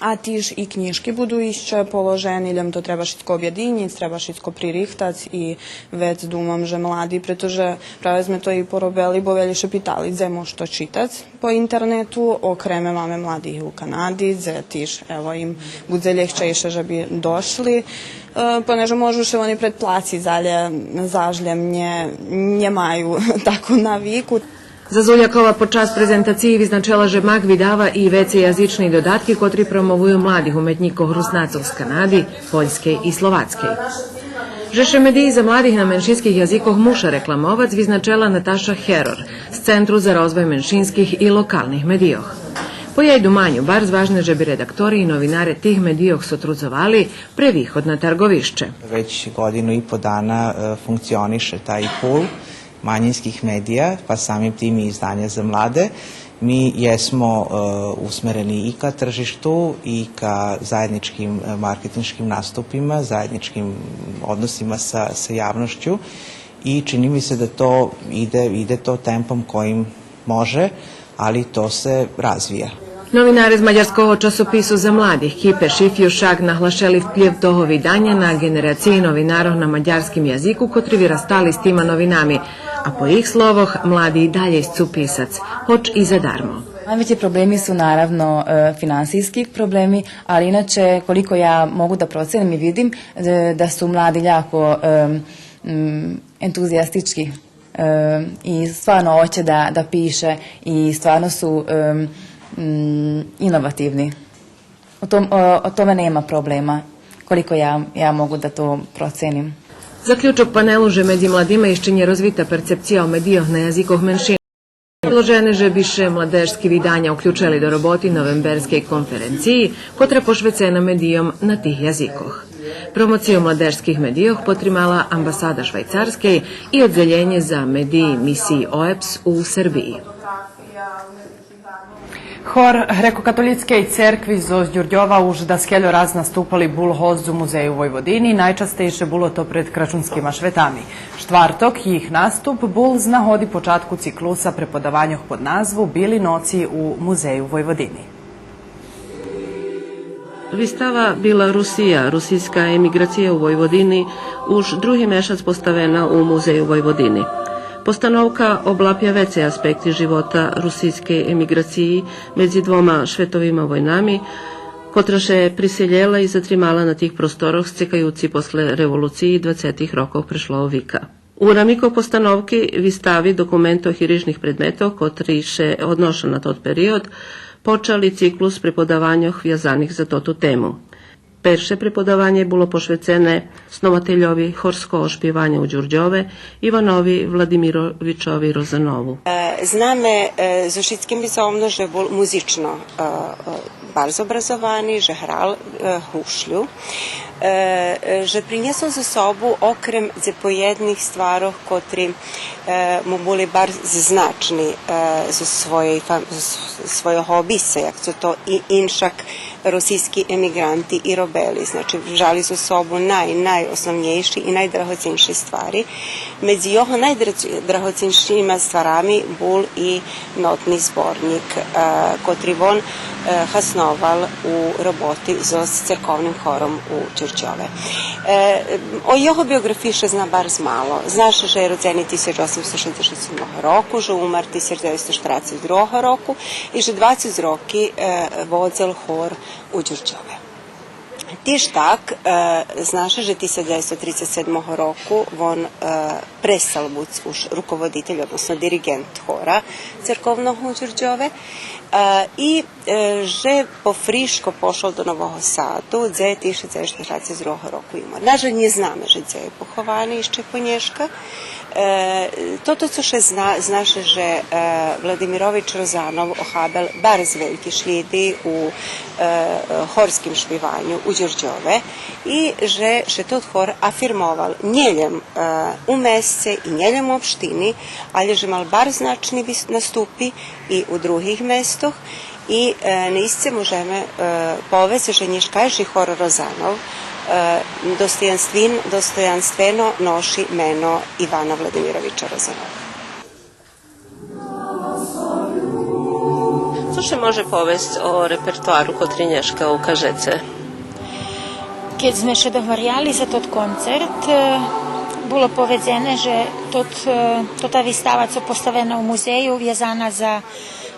А тиж и кнїжки буду ище положени, лєм то треба шицко обєдинїц, треба шицко пририхтац и вец думам же млади, прето же праве зме то и поробели, бо велї ше питали дзе мож то читац по интернету, окреме маме младих у Канади, дзе тиж, ево, им будзе лєгчейше же би дошли, е, понеже можу ше вони предплациц, алє заш лєм нє, нє маю таку навику. Зазулякова под час презентациї визначела же мак видава и вецеязични додатки котри промовую младих уметнїкох Руснацох з Канади, Польскей и Словацкей. Же ше медиї за младих на меншинских язикох муша рекламовац, визначела Наташа Херор з Центру за розвой меншинских и локалних медийох. По єй думаню, барз важне же би редактори и новинаре тих медийох сотрудзовали пре виход на тарґовище. Već godinu i po dana, e, funkcioniše taj pul manjinskih medija, pa samim tim i izdanja za mlade. Mi jesmo, e, usmereni i ka tržištu i ka zajedničkim, e, marketinškim nastupima, zajedničkim odnosima sa, sa javnošću i čini mi se da to ide, ide to tempom kojim može, ali to se razvija. Новинаре з мадярского часопису за младих Кипеш и Фюшак наглашели вплїв того виданя на ґенерациї новинарох на мадярским язику котри вирастали з тима новинами, а по їх словох млади и далєй сцу писац, гоч и задармо. Najveći problemi su naravno, e, finansijski problemi, ali inače koliko ja mogu da procenim i vidim, e, da su mladi jako, e, mm, entuzijastički, e, i stvarno hoće da, da piše i stvarno su, e, mm, inovativni. O tom-, o, o tome nema problema, koliko ja, ja mogu da to procenim. Заключок панелу же медзи младима ище нє розвита перцепция о медийох на язикох меншини. Предложене же би ше младежски виданя уключели до роботи новемберскей конференциї, котра пошвецена медийом на тих язикох. Промоцию младежских медийох потримала амбасада Швайцарскей и Оддзелєнє за медиї мисиї ОЕБС у Сербиї. Хор Грекокатолїцкей церкви зоз Дюрдьова уж даскельо раз наступали бул госц у Музею Войводини, найчастейше було то пред крачунскима шветами. Штварток їх наступ бул з нагоди початку циклуса преподаваньох под назву Били ноци у Музею Войводини. Вистава Била Русия, русийска емиґрация у Войводини, уж други мешац поставена у Музею Войводини. Постановка облапя вецей аспекти живота русийскей емиґрациї медзи двома шветовима войнами, котра ше приселєла и затримала на тих просторох, сцекаюци после револуциї двацетих рокох прешлого вика. У рамикох постановки вистави документох и рижних предметох, котри ше одноша на тот период, почали циклус преподаваньох вязаних за тоту тему. Перше преподаванє було пошвецене сновательови хорского шпиваня у Дюрдьове Иванови Владимировичови Розанову. Е, знаме, е, зоз шицким би зовно же бул музично, е, е, барз образовани, же грал, е, гушлю, е, е, же принєсол зоз собу, окрем дзепоєдних стварох котри, е, му були барз значни, е, зоз своєй фам-, зоз свойого обисца, як цо то и иншак Росийски емиґранти и робели, значи, вжали зоз собу най-, найосновнєйши и найдрагоценши ствари. Медзи його найдрагоценшима стварами бул и нотни зборнїк, е, котри вон, е, хасновал у роботи зоз церковним хором у Дюрдьове. Е, о його биоґрафиї ше зна барз мало. Зна ше же є родзени тисяч осемсто шейдзешат седмого року, же умар тисяч дзевецсто штерацец другого року и же двацец роки, е, водзел хор у Дюрдьове. Тиж так, е, зна ше же тисяч дзевецсто трицец седмого року вон, е, престал буц уж руководитель, односно дириґент хора церковного у Дюрдьове, е, и, е, же пофришко пошол до Нового Саду, дзе тисяч дзевецсто штерацец другого року умар. Нажаль, нє знаме же дзе є поховани ище по нєшка. Е, тото цо ше зна, зна ше же, е, Владимирович Розанов охабел барз вельки шлїди у, е, хорским шпиваню у Дюрдьове и же ше тот хор афирмовал нєлєм, е, у месце и нєлєм у општини, алє же мал барз значни вис-, наступи и у других местох. И, е, наисце можеме, е, повесц же нєшкайши хор Розанов, е, достоянствен-, достоянствено ноши мено Ивана Владимировича Розанова. Цо ше може повесц о репертоару котри нєшка укажеце? Кед зме ше догваряли за тот концерт, е, було поведзене же тот, е, тота вистава цо поставена у музею, вязана за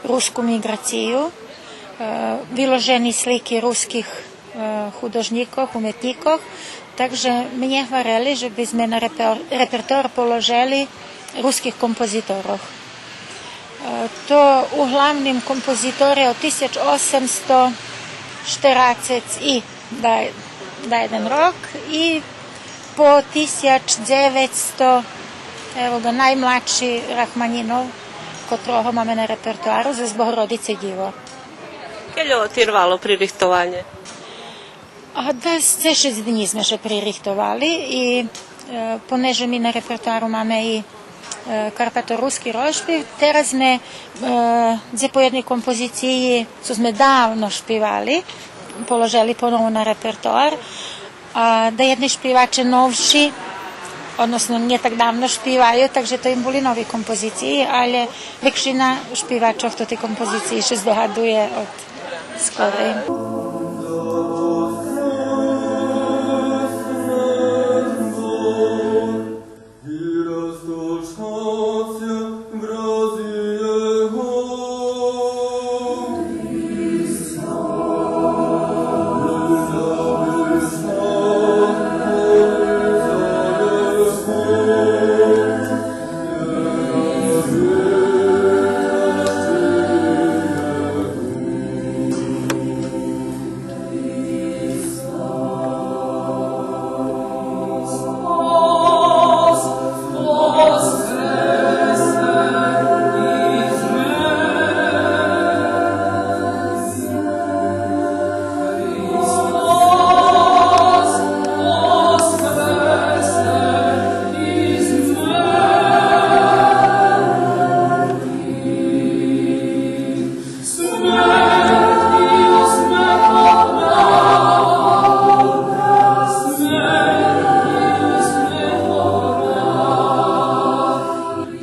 руску миґрацию, е, виложени слики руских, е, художнїкох, уметнїкох, так же мнє гварели же би зме на репер-, репертоар положели руских композиторох. Е, то углавним композиторе од тисяч осемсто штерацец и да, да єден рок и по тисяч дзевецсто, ево ґа, наймладши Рахманїнов, котрого маме на репертоару зоз Богородице дїво. Кельо тирвало пририхтованє? А дас дзешец днї зме ше пририхтовали и, е, понеже ми на репертоару маме и, е, карпаторуски розшпив, тераз зме, е, дзепоєдни композициї, цо зме давно шпивали, положели понову на репертоар, а даєдни шпиваче новши, односно нє так давно шпиваю, так же то им були нови композициї, алє векшина шпивачох тоти композициї ше здогадує од скорей.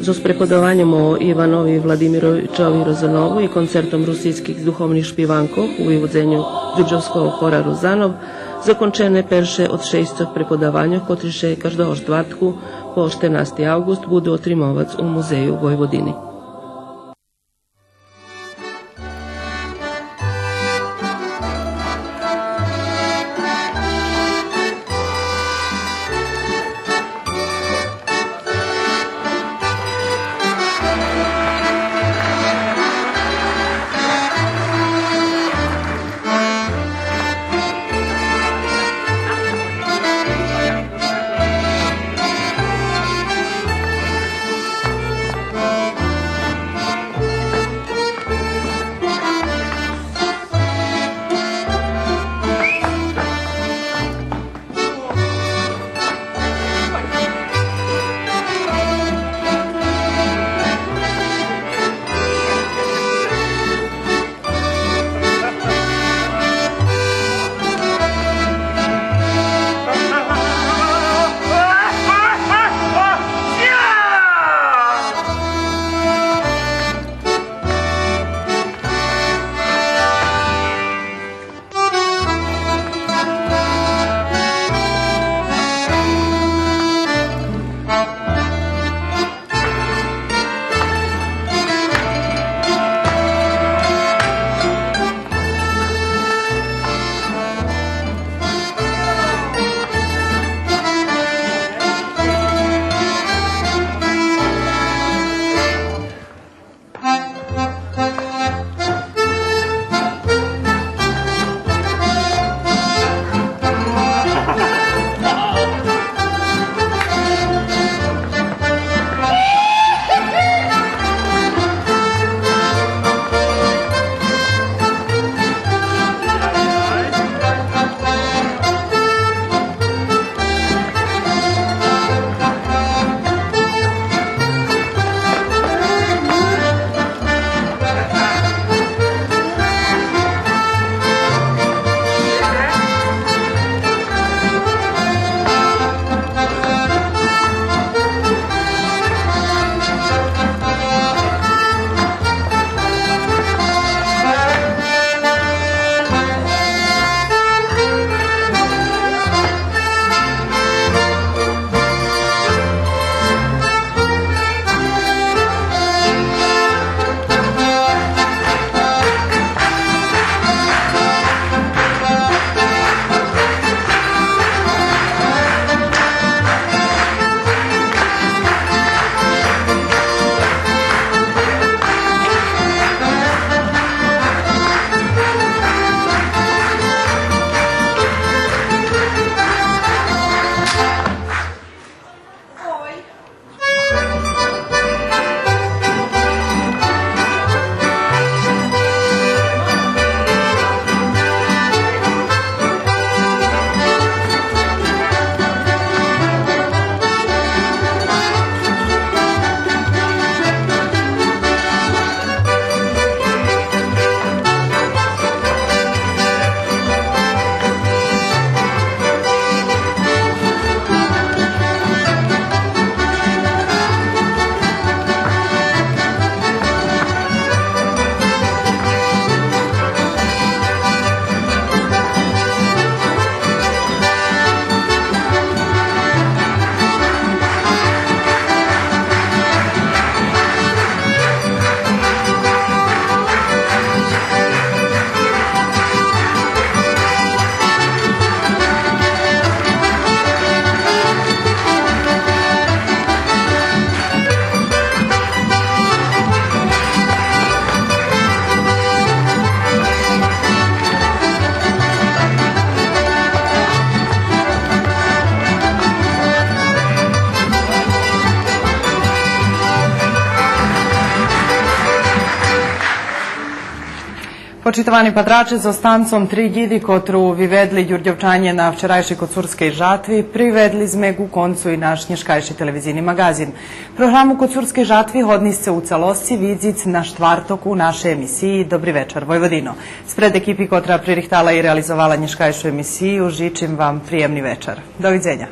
Зоз преподаваньом о Иванови Владимировичови Розанову и концертом русийских духовних шпиванкох у виводзеню Дюрдьовского хора Розанов закончене перше од шейсцох преподаваньох, котри ше каждого штвартку по штернасти авґуст буду отримовац у Музею Войводини. Почитовани патраче, зоз танцом Три дїди, котру виведли Дюрдьовчанє на вчерайшей коцурскей жатви, приведли зме ґу концу и наш нєшкайши телевизийни маґазин. Програму Коцурскей жатви годни сце у цалосци видзиц на штварток у нашей емисиї Добри вечар, Войводино. Спред екипи котра пририхтала и реализовала нєшкайшу емисию, жичим вам приємни вечар. Довидзеня.